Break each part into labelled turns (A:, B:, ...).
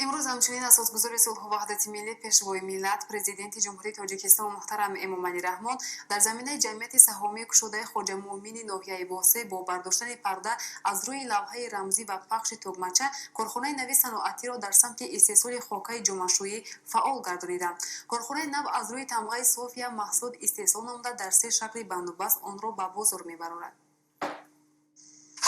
A: Имрӯз ҳамчунин Асосгузори сулҳу ваҳдати миллӣ, Пешвои миллат, Президенти Ҷумҳурии Тоҷикистон муҳтарам Эмомалӣ Раҳмон дар заминаи ҷамъияти саҳомии кушодаи Хоҷамуъмини ноҳияи Восеъ бо бардоштани парда аз рӯи лавҳаи рамзӣ ва пахши тугмача корхонаи нави саноатиро дар самти истеҳсоли хокаи ҷомашӯӣ фаъол гардониданд. Корхонаи нав аз рӯи тамғаи София маҳсулот истеҳсол намуда, дар се шакли бандубаст онро ба бозор мебарорад.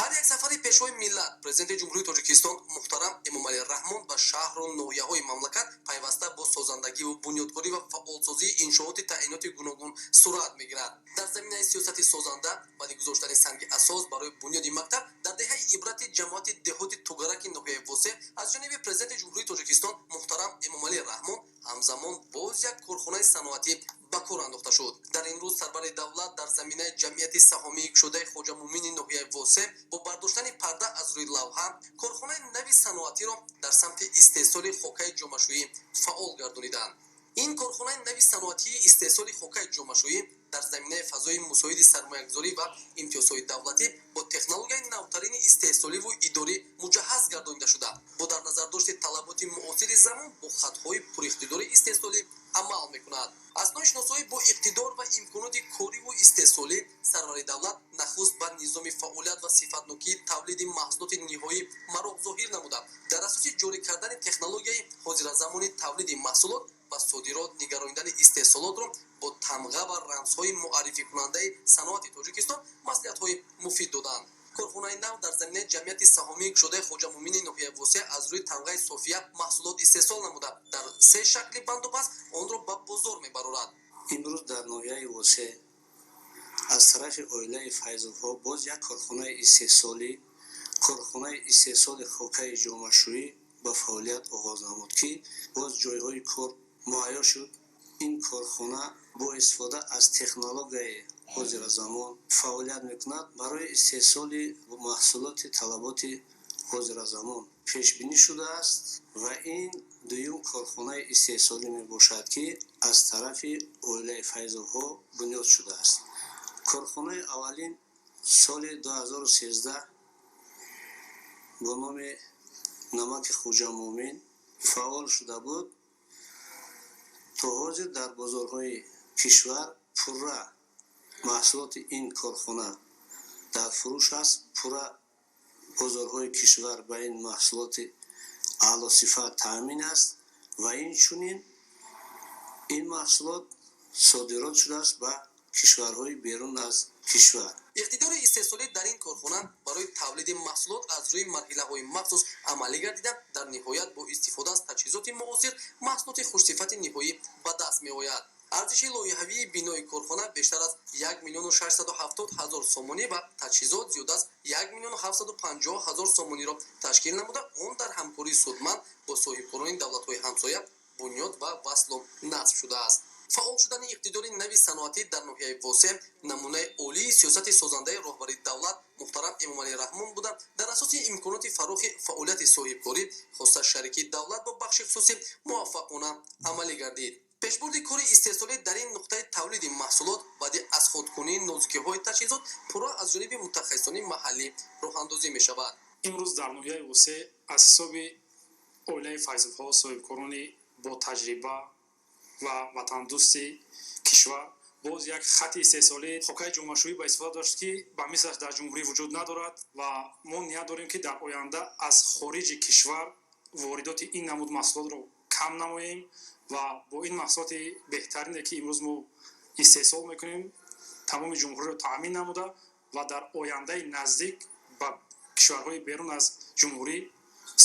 B: Ҳар як сафари Пешвои миллат, Президенти Ҷумҳурии Тоҷикистон муҳтарам Эмомалӣ Раҳмон ба шаҳру ноҳияҳои мамлакат пайваста бо созандагиву бунёдкорӣ ва фаъолсозии иншооти таъиноти гуногун сурат мегирад. Дар заминаи сиёсати созанда, баъди гузоштани санги асос барои бунёди мактаб дар деҳаи Ибрати ҷамоати деҳоти Тугараки ноҳияи Восеъ аз ҷониби Президенти Ҷумҳурии Тоҷикистон муҳтарам Эмомалӣ Раҳмон, ҳамзамон боз як корхонаи саноатӣ ба кор андохта шуд. Дар ин рӯз сарвари давлат дар заминаи ҷамъияти саҳомии кушодаи Хоҷамуъмини ноҳияи Восеъ бо бардоштани парда аз рӯи лавҳа корхонаи нави саноатиро дар самти истеҳсоли хокаи ҷомашӯӣ фаъол гардониданд. Ин корхонаи нави саноатии истеҳсоли хокаи ҷомашӯӣ дар заминаи фазои мусоиди сармоягузорӣ ва имтиёзҳои давлатӣ бо технологияи навтарини истеҳсоливу идорӣ муҷаҳҳаз гардонида шуда, бо дар назардошти талаботи муосири замон бо хатҳои пуриқтидори истеҳсолӣ амал мекунад. Аснои шиносоӣ бо иқтидор ва имконоти кориву истеҳсолӣ, сарвари давлат нахуст ба низоми фаъолият ва сифатнокии тавлиди маҳсулоти ниҳоӣ мароқ зоҳир намуда, дар асоси ҷорӣ кардани технологияи ҳозиразамони тавлиди маҳсулот ва содирот нигаронидани истеҳсолотро бо тамға ва рамзҳои муаррификунандаи саноати Тоҷикистон маслиҳатҳои муфид доданд. Корхонаи нав дар заминаи ҷамъияти саҳомии кушодаи Хоҷамуъмини ноҳияи Восеъ аз рӯи тамғаи София маҳсулот истеҳсол намуда, дар се шакли бандубаст онро ба бозор мебарорад.
C: Имрӯз дар ноҳияи Восеъ аз тарафи оилаи Файзовҳо боз як корхонаи истеҳсолӣ, корхонаи истеҳсоли хокаи ҷомашӯӣ ба фаъолият оғоз намуд, ки боз ҷойҳои кор муҳайё шуд. Ин корхона бо истифода аз технологияи ҳозиразамон фаъолият мекунад. Барои истеҳсоли маҳсулоти талаботи ҳозиразамон пешбинӣ шудааст ва ин дуюм корхонаи истеҳсолӣ мебошад, ки аз тарафи оилаи Файзовҳо бунёд шудааст. Корхонаи аввалин соли 2013 бо номи намаки Хоҷамуъмин фаъол шуда буд. То ҳозир дар бозорҳои кишвар пурра маҳсулоти ин корхона дар фурӯш аст. Пурра бозорҳои кишвар ба ин маҳсулоти аълосифат таъмин аст ва инчунин ин маҳсулот содирот шудааст ба кишварҳои берун аз кишвар.
B: Иқтидори истеҳсолӣ дар ин корхона барои тавлиди маҳсулот аз рӯи марҳилаҳои махсус амалӣ гардида, дар ниҳоят бо истифода аз таҷҳизоти муосир маҳсулоти хушсифати ниҳоӣ ба даст меояд. Арзиши лоиҳавии бинои корхона бештар аз 1 670 000 сомонӣ ва таҷҳизот зиёд аз 1 750 000 сомониро ташкил намуда, он дар ҳамкории судманд бо соҳибкорони давлатҳои ҳамсоя бунёд ва васлу насб шудааст. Фаъол шудани иқтидори нави саноатӣ дар ноҳияи Восеъ намунаи олии сиёсати созандаи роҳбари давлат муҳтарам Эмомалӣ Раҳмон буда, дар асоси имконоти фарохи фаъолияти соҳибкорӣ, хоса шарикии давлат бо бахши хусусӣ, муваффақона амалӣ гардид. Пешбурди кори истеҳсолӣ дар ин нуқтаи тавлиди маҳсулот баъди азхудкунии нозукиҳои таҷҳизот пурра аз ҷониби мутахассисони маҳаллӣ роҳандозӣ мешавад.
D: Имрӯз дар ноҳияи Восеъ аз ҳисоби оилаи Файзовҳо, соҳибкорони ботаҷриба ва ватандӯсти кишвар, боз як хати истеҳсолии хокаи ҷомашӯӣ ба истифода дошт, ки ба мислаш дар ҷумҳурӣ вуҷуд надорад, ва мо ният дорем, ки дар оянда аз хориҷи кишвар воридоти ин намуд маҳсулотро кам намоем ва бо ин маҳсулоти беҳтарине, ки имрӯз мо истеҳсол мекунем, тамоми ҷумҳуриро таъмин намуда ва дар ояндаи наздик ба кишварҳои берун аз ҷумҳурӣ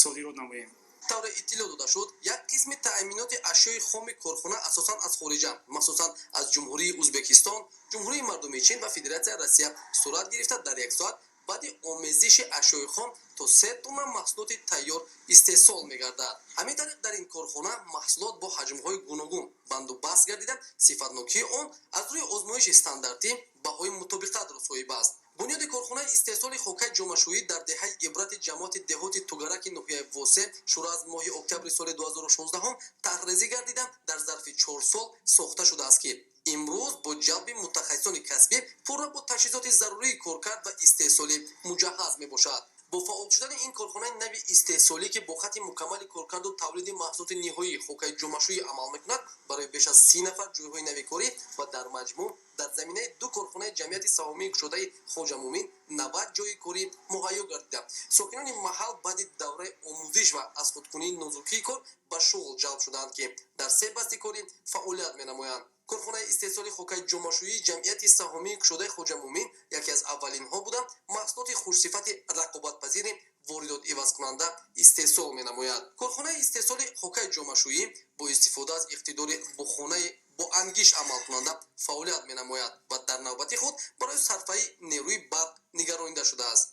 D: содирот намоем.
B: Тавре иттилоъ дода шуд, як қисми таъминоти ашёи хоми корхона асосан аз хориҷа, махсусан аз Ҷумҳурии Ӯзбекистон, Ҷумҳурии Мардумии Чин ва Федератсияи Россия сурат гирифта, дар як соат баъди омезиши ашёи хом то 3 тонна маҳсулоти тайёр истеҳсол мегардад. Ҳамин тариқ, дар ин корхона маҳсулот бо ҳаҷмҳои гуногун банду баст гардида, сифатнокии он аз рӯи озмоиши стандартӣ баҳои мутобиқатро соҳиб аст. Бунёди корхонаи истеҳсоли хокаи ҷомашӯӣ дар деҳаи Ибрати ҷамоати деҳоти Тугараки ноҳияи Восеъ шурӯъ аз моҳи октябри соли 2016 тарҳрезӣ гардида, дар зарфи 4 сол сохта шудааст, ки имрӯз бо ҷалби мутахассисони касбӣ пурра бо таҷҳизоти зарурии коркард ва истеҳсолӣ муҷаҳҳаз мебошад. Бо фаъол шудани ин корхонаи нави истеҳсолӣ, ки бо хатти мукаммали коркарду тавлиди маҳсулоти ниҳоии хокаи ҷомашӯӣ амал мекунад, барои беш аз 30 нафар ҷойҳои нави корӣ ва дар маҷмӯъ дар заминаи ду корхонаи ҷамъияти саҳомии кушодаи Хоҷа Муъмин 90 ҷойи корӣ муҳайё гардида, сокинони маҳал баъди давраи омӯзиш ва аз худкунии нозукии кор ба шуғл ҷалб шудаанд, ки дар се басти корӣ фаъолият менамоянд. Корхонаи истеҳсоли хокаи ҷомашӯии ҷамъияти саҳомии кушодаи Хоҷа Муъмин яке аз аввалинҳо буда, маҳсулоти хушсифати рақобатпазири воридот ивазкунанда истеҳсол менамояд. Корхонаи истеҳсоли хокаи ҷомашӯӣ бо истифода аз иқтидори бухонаи бо ангишт амалкунанда фаъолият менамояд ва дар навбати худ барои сарфаи нерӯи барқ нигаронида шудааст.